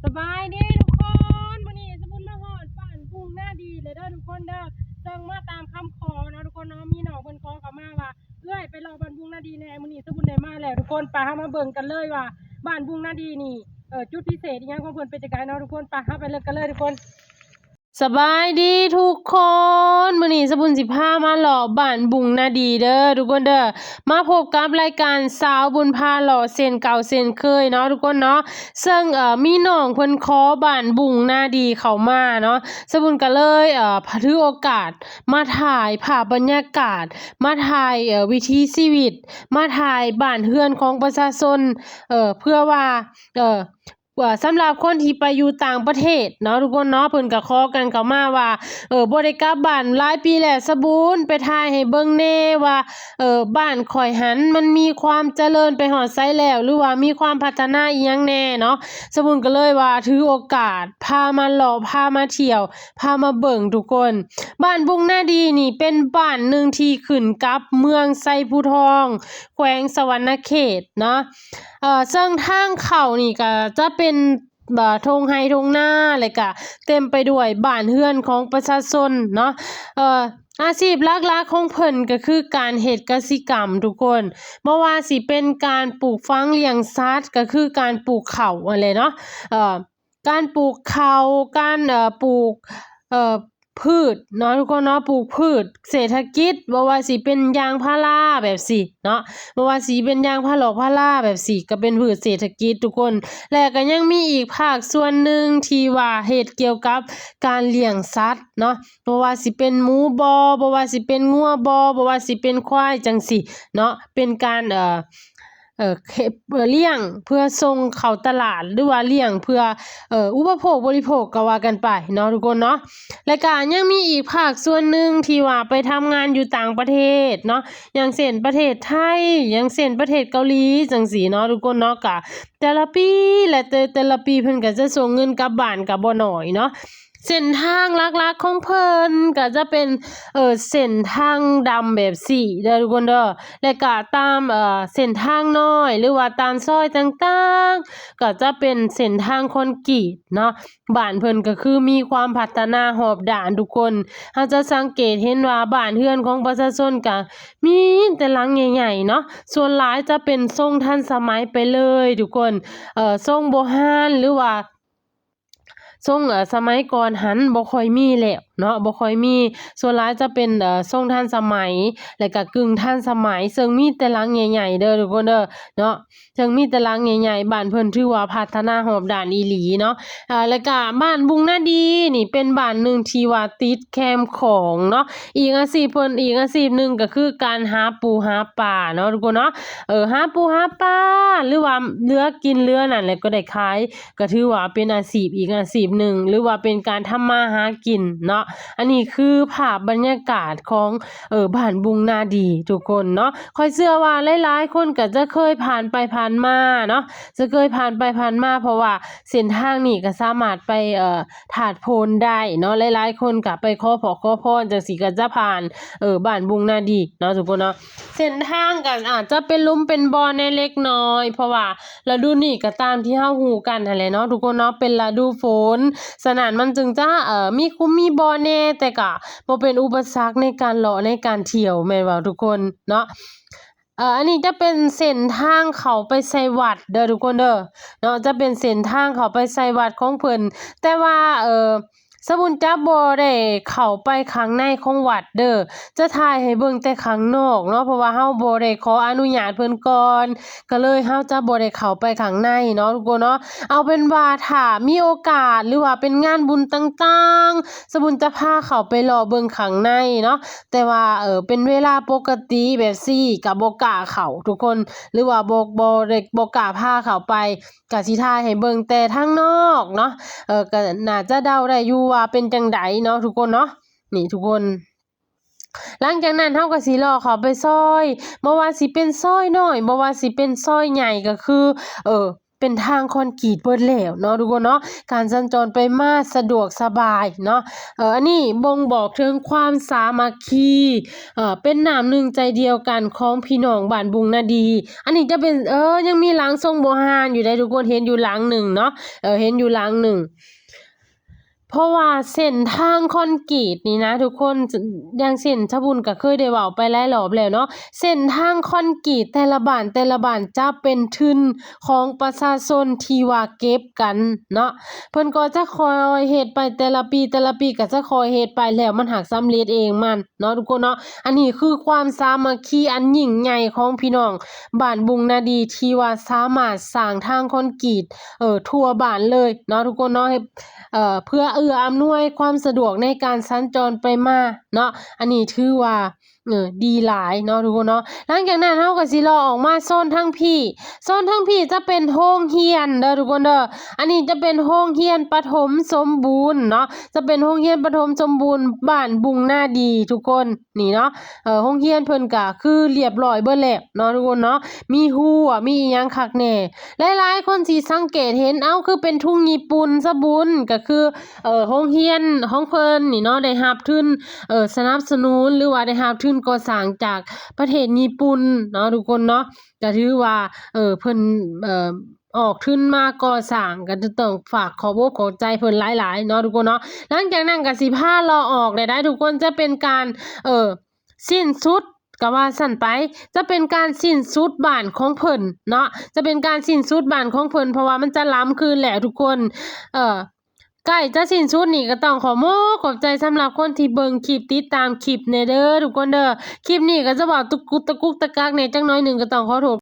ສະບາຍດີທຸກຄົນ ມື້ນີ້ສະບຸນມາຮອດບ້ານບຸງນາດີແລ້ວເດີທຸກຄົນເດີ. ເຊິ່ງມາຕາມຄຳຂໍເນາະທຸກຄົນເນາະ ມີນ້ອງເພິ່ນຂໍເຂົ້າມາວ່າ ເອື້ອຍໄປເລາະບ້ານບຸງນາດີແດ່. ມື້ນີ້ສະບຸນໄດ້ມາແລ້ວທຸກຄົນ ໄປ ເຮົາມາເບິ່ງກັນເລີຍວ່າ ບ້ານບຸງນາດີນີ້ ເອີ ຈຸດພິເສດອີ່ຫຍັງຂອງເພິ່ນເປັນຈັ່ງໃດເນາະທຸກຄົນ. ໄປ ເຮົາໄປເລີຍກັນເລີຍທຸກຄົນ. ສະບາຍດີທຸກຄົນ ມື້ນີ້ສະບຸນຊິພາມາເລາະບ້ານບຸງນາດີເດີທຸກຄົນເດີ. ມາພົບກັບລາຍການສາວບຸນພາເລາະເຊັ່ນເກົ່າເຊັ່ນເຄີຍເນາະທຸກຄົນເນາະ. ເຊິ່ງ ເອີ ມີນ້ອງເພິ່ນຂໍບ້ານບຸງນາດີເຂົ້າມາເນາະ ສະບຸນກໍເລີຍ ເອີ ຖືໂອກາດມາຖ່າຍພາບບັນຍາກາດ ມາຖ່າຍ ເອີ ວິຖີຊີວິດ ມາຖ່າຍບ້ານເຮືອນຂອງປະຊາຊົນ ເອີ ເພື່ອວ່າ ເອີ ວ່າສຳລັບຄົນທີ່ໄປຢູ່ຕ່າງປະເທດເນາະທຸກຄົນເນາະ ເພິ່ນກໍຂໍກັນເຂົ້າມາວ່າ ເອີ ບໍ່ໄດ້ກັບບ້ານຫຼາຍປີແລ້ວ ສະບຸນໄປຖ່າຍໃຫ້ເບິ່ງແດ່ວ່າ ເອີ ບ້ານຂ້ອຍຫັ້ນມັນມີຄວາມຈະເລີນໄປຮອດໃສແລ້ວ ຫຼືວ່າມີຄວາມພັດທະນາອີ່ຫຍັງແດ່ເນາະ. ສະບຸນກໍເລີຍວ່າຖືໂອກາດພາມາເລາະ ພາມາທ່ຽວ ພາມາເບິ່ງທຸກຄົນ. ບ້ານບຸງນາດີນີ້ເປັນບ້ານໜຶ່ງທີ່ຂຶ້ນກັບເມືອງໄຊພູທອງ ແຂວງສະຫວັນນະເຂດເນາະ. ເອີ ເຊິ່ງທາງເຂົ້ານີ້ກໍຈະເປັນ ເອີ ທົ່ງໄຮ່ທົ່ງນາ ແລະກະເຕັມໄປດ້ວຍບ້ານເຮືອນຂອງປະຊາຊົນເນາະ. ເອີ ອາຊີບຫຼັກໆຂອງເພິ່ນກໍຄືການເຮັດກະສິກຳທຸກຄົນ ບໍ່ວ່າຊິເປັນການປູກຝັງລ້ຽງສັດ ກໍຄືການປູກເຂົ້າຫັ້ນແຫຼະເນາະ. ເອີ ການປູກເຂົ້າ ການ ເອີ ປູກ ເອີ ພືດເນາະທຸກຄົນເນາະ ປູກພືດເສດຖະກິດ ບໍ່ວ່າຊິເປັນຢາງພາລາແບບຊີ້ເນາະ ບໍ່ວ່າຊິເປັນຢາງພາລອກພາລາແບບຊີ້ ກໍເປັນພືດເສດຖະກິດທຸກຄົນ. ແລະກໍຍັງມີອີກພາກສ່ວນໜຶ່ງທີ່ວ່າເຮັດກ່ຽວກັບການລ້ຽງສັດເນາະ ບໍ່ວ່າຊິເປັນໝູບໍ ບໍ່ວ່າຊິເປັນງົວບໍ ບໍ່ວ່າຊິເປັນຄວາຍຈັ່ງຊີ້ເນາະ ເປັນການ ເອີ ເອີ ເຮັດ ເອີ ລ້ຽງເພື່ອສົ່ງເຂົ້າຕະຫຼາດ ຫຼືວ່າລ້ຽງເພື່ອ ເອີ ອຸປະໂພກບໍລິໂພກກໍວ່າກັນໄປເນາະທຸກຄົນເນາະ. ແລະກະຍັງມີອີກພາກສ່ວນໜຶ່ງທີ່ວ່າໄປທຳງານຢູ່ຕ່າງປະເທດເນາະ ຢ່າງເຊັ່ນປະເທດໄທ ຢ່າງເຊັ່ນປະເທດເກົາຫຼີຈັ່ງຊີ້ເນາະທຸກຄົນເນາະ. ກະແຕ່ລະປີ ແລະແຕ່ ແຕ່ລະປີເພິ່ນກໍຈະສົ່ງເງິນກັບບ້ານກໍບໍ່ໜ້ອຍເນາະ. ເສັ້ນທາງຫຼັກໆຂອງເພິ່ນກໍຈະເປັນ ເອີ ເສັ້ນທາງດຳແບບຊີ້ເດີທຸກຄົນເດີ ແລະກະຕາມ ເອີ ເສັ້ນທາງນ້ອຍ ຫຼືວ່າຕາມຊອຍຕ່າງໆ ກໍຈະເປັນເສັ້ນທາງຄອນກຣີດເນາະ. ບ້ານເພິ່ນກໍຄືມີຄວາມພັດທະນາຮອບດ້ານທຸກຄົນ ເຮົາຈະສັງເກດເຫັນວ່າບ້ານເຮືອນຂອງປະຊາຊົນກໍມີແຕ່ຫຼັງໃຫຍ່ໆເນາະ ສ່ວນຫຼາຍຈະເປັນຊົງທັນສະໄໝໄປເລີຍທຸກຄົນ. ເອີ ຊົງບູຮານ ຫຼືວ່າ ຊົງ ເອີ ສະໄໝກ່ອນຫັ້ນບໍ່ຄ່ອຍມີແລ້ວເນາະ ບໍ່ຄ່ອຍມີ ສ່ວນຫຼາຍຈະເປັນ ເອີ ຊົງທັນສະໄໝ ແລະກະກຶ່ງທັນສະໄໝ ເຊິ່ງມີແຕ່ຫຼັງໃຫຍ່ໆເດີທຸກຄົນເດີເນາະ ເຊິ່ງມີແຕ່ຫຼັງໃຫຍ່ໆ. ບ້ານເພິ່ນຖືວ່າພັດທະນາຮອບດ້ານອີ່ຫຼີເນາະ. ເອີ ແລະກະບ້ານບຸງນາດີນີ້ເປັນບ້ານໜຶ່ງທີ່ວ່າຕິດແຄມຂອງເນາະ ອີກອາຊີບເພິ່ນ ອີກອາຊີບໜຶ່ງກໍຄືການຫາປູຫາປາເນາະທຸກຄົນເນາະ. ເອີ ຫາປູຫາປາ ຫຼືວ່າເຫຼືອກິນເຫຼືອນັ້ນແຫຼະກໍໄດ້ຂາຍ ກໍຖືວ່າເປັນອາຊີບອີກອາຊີບໜຶ່ງ ຫຼືວ່າເປັນການທຳມາຫາກິນເນາະ. ອັນນີ້ຄືພາບບັນຍາກາດຂອງ ເອີ ບ້ານບຸງນາດີທຸກຄົນເນາະ. ຂ້ອຍເຊື່ອວ່າຫຼາຍໆຄົນກໍຈະເຄີຍຜ່ານໄປຜ່ານມາເນາະ ຈະເຄີຍຜ່ານໄປຜ່ານມາ ເພາະວ່າເສັ້ນທາງນີ້ກໍສາມາດໄປ ເອີ ທາດໂພນໄດ້ເນາະ ຫຼາຍໆຄົນກໍໄປຂໍພອກຂໍພອນຈັ່ງຊີ້ ກໍຈະຜ່ານ ເອີ ບ້ານບຸງນາດີເນາະທຸກຄົນເນາະ. ເສັ້ນທາງກໍອາດຈະເປັນຫຼຸມເປັນບໍ່ແດ່ເລັກນ້ອຍ ເພາະວ່າລະດູນີ້ກໍຕາມທີ່ເຮົາຮູ້ກັນຫັ້ນແຫຼະເນາະທຸກຄົນເນາະ ເປັນລະດູຝົນ ສະນັ້ນມັນຈຶ່ງຈະ ເອີ ມີຂຸມມີບໍ່ແດ່ ແຕ່ກໍບໍ່ເປັນອຸປະສັກໃນການເລາະໃນການທ່ຽວ ແມ່ນບໍ່ທຸກຄົນເນາະ. ເອີ ອັນນີ້ຈະເປັນເສັ້ນທາງເຂົ້າໄປໃສ່ວັດເດີທຸກຄົນເດີເນາະ ຈະເປັນເສັ້ນທາງເຂົ້າໄປໃສ່ວັດຂອງເພິ່ນ ແຕ່ວ່າ ເອີ ສະບຸນຈະບໍ່ໄດ້ເຂົ້າໄປຂ້າງໃນຂອງວັດເດີ ຈະຖ່າຍໃຫ້ເບິ່ງແຕ່ຂ້າງນອກເນາະ ເພາະວ່າເຮົາບໍ່ໄດ້ຂໍອະນຸຍາດເພິ່ນກ່ອນ ກໍເລີຍເຮົາຈະບໍ່ໄດ້ເຂົ້າໄປຂ້າງໃນເນາະທຸກຄົນເນາະ. ເອົາເປັນວ່າຖ້າມີໂອກາດ ຫຼືວ່າເປັນງານບຸນຕ່າງໆ ສະບຸນຈະພາເຂົ້າໄປເລາະເບິ່ງຂ້າງໃນເນາະ ແຕ່ວ່າ ເອີ ເປັນເວລາປົກກະຕິແບບຊີ້ກໍບໍ່ກ້າເຂົ້າທຸກຄົນ ຫຼືວ່າບໍ່ ບໍ່ໄດ້ ບໍ່ກ້າພາເຂົ້າໄປ ກະຊິຖ່າຍໃຫ້ເບິ່ງແຕ່ທາງນອກເນາະ ເອີ ກະໜ້າຈະເດົາໄດ້ຢູ່ວ່າເປັນຈັ່ງໃດເນາະທຸກຄົນເນາະ. ນີ້ທຸກຄົນ ຫຼັງຈາກນັ້ນເຮົາກະຊິເລາະເຂົ້າໄປຊອຍ ບໍ່ວ່າຊິເປັນຊອຍນ້ອຍ ບໍ່ວ່າຊິເປັນຊອຍໃຫຍ່ ກະຄື ເອີ ເປັນທາງຄອນກຣີດເບິດແລ້ວເນາະທຸກຄົນເນາະ, ການສັນຈອນໄປມາສະດວກສະບາຍເນາະ. ເອີ ອັນນີ້ບົ່ງບອກເຖິງຄວາມສາມັກຄີ ເອີ ເປັນນ້ຳໜຶ່ງໃຈດຽວກັນຂອງພີ່ນ້ອງບ້ານບຸງນາດີ. ອັນນີ້ຈະເປັນ ເອີ ຍັງມີຫຼັງຊົງໂບຮານຢູ່ເດ້ທຸກຄົນ, ເຫັນຢູ່ຫຼັງໜຶ່ງເນາະ, ເອີ ເຫັນຢູ່ຫຼັງໜຶ່ງ. ເພາະວ່າເສັ້ນທາງຄອນກຣີດນີ້ນະທຸກຄົນ, ຢ່າງເຊັ່ນ ຊາບຸນກໍເຄີຍໄດ້ເວົ້າໄປຫຼາຍລອບແລ້ວເນາະ, ເສັ້ນທາງຄອນກຣີດແຕ່ລະບ້ານ ແຕ່ລະບ້ານຈະເປັນທຶນຂອງປະຊາຊົນທີ່ວ່າເກັບກັນເນາະ. ເພິ່ນກໍຈະຄ່ອຍເຮັດໄປແຕ່ລະປີ ແຕ່ລະປີກໍຈະຄ່ອຍເຮັດໄປ, ແລ້ວມັນຫາກສຳເລັດເອງມັນເນາະທຸກຄົນເນາະ. ອັນນີ້ຄືຄວາມສາມັກຄີອັນຍິ່ງໃຫຍ່ຂອງພີ່ນ້ອງບ້ານບຸງນາດີ ທີ່ວ່າສາມາດສ້າງທາງຄອນກຣີດ ເອີ ທົ່ວບ້ານເລີຍເນາະທຸກຄົນເນາະ, ເພື່ອເອື້ອອຳນວຍຄວາມສະດວກໃນການສັນຈອນໄປມາເນາະ. ອັນນີ້ຖືວ່າ ເອີ ດີຫຼາຍເນາະທຸກຄົນເນາະ. ຫຼັງຈາກນັ້ນເຮົາກໍຊິເລາະອອກມາໂຊນທາງພີ້, ໂຊນທາງພີ້ຈະເປັນໂຮງຮຽນເດີທຸກຄົນເດີ. ອັນນີ້ຈະເປັນໂຮງຮຽນປະຖົມສົມບູນເນາະ, ຈະເປັນໂຮງຮຽນປະຖົມສົມບູນບ້ານບຸງນາດີທຸກຄົນ. ນີ້ເນາະ ເອີ ໂຮງຮຽນເພິ່ນກະຄືລຽບລ້ອຍເບິດແລ້ວເນາະທຸກຄົນເນາະ, ມີຮົ້ວ ມີອີ່ຫຍັງຄັກແນ່. ຫຼາຍໆຄົນຊິສັງເກດເຫັນ ເອົ້າ ຄືເປັນທຸງຍີ່ປຸ່ນຊະບຸນ, ກະຄື ເອີ ໂຮງຮຽນຂອງເພິ່ນນີ້ເນາະ ໄດ້ຮັບທຶນ ເອີ ສະໜັບສະໜູນ ຫຼືວ່າໄດ້ຮັບທຶນກໍ່ສ້າງຈາກປະເທດຍີ່ປຸ່ນເນາະທຸກຄົນເນາະ. ກະຖືວ່າ ເອີ ເພິ່ນ ເອີ ອອກທຶນມາກໍ່ສ້າງ ກໍຈະຕ້ອງຝາກຂອບອົກຂອບໃຈເພິ່ນຫຼາຍໆເນາະທຸກຄົນເນາະ. ຫຼັງຈາກນັ້ນກໍຊິພາເລາະອອກໄດ້ ໄດ້ທຸກຄົນ, ຈະເປັນການ ເອີ ສິ້ນສຸດ ກໍວ່າຊັ້ນໄປ, ຈະເປັນການສິ້ນສຸດບ້ານຂອງເພິ່ນເນາະ, ຈະເປັນການສິ້ນສຸດບ້ານຂອງເພິ່ນ ເພາະວ່າມັນຈະລ້ຳຄືນແລ້ວທຸກຄົນ. ເອີ ໃກ້ຈະສິ້ນສຸດນີ້ ກໍຕ້ອງຂໍຂອບອົກຂອບໃຈສຳລັບຄົນທີ່ເບິ່ງຄລິບ ຕິດຕາມຄລິບແດ່ເດີທຸກຄົນເດີ. ຄລິບນີ້ກໍຈະເວົ້າຕະກຸກຕະກຸກຕະກັກແດ່ຈັກໜ້ອຍໜຶ່ງ, ກໍຕ້ອງຂໍໂທດ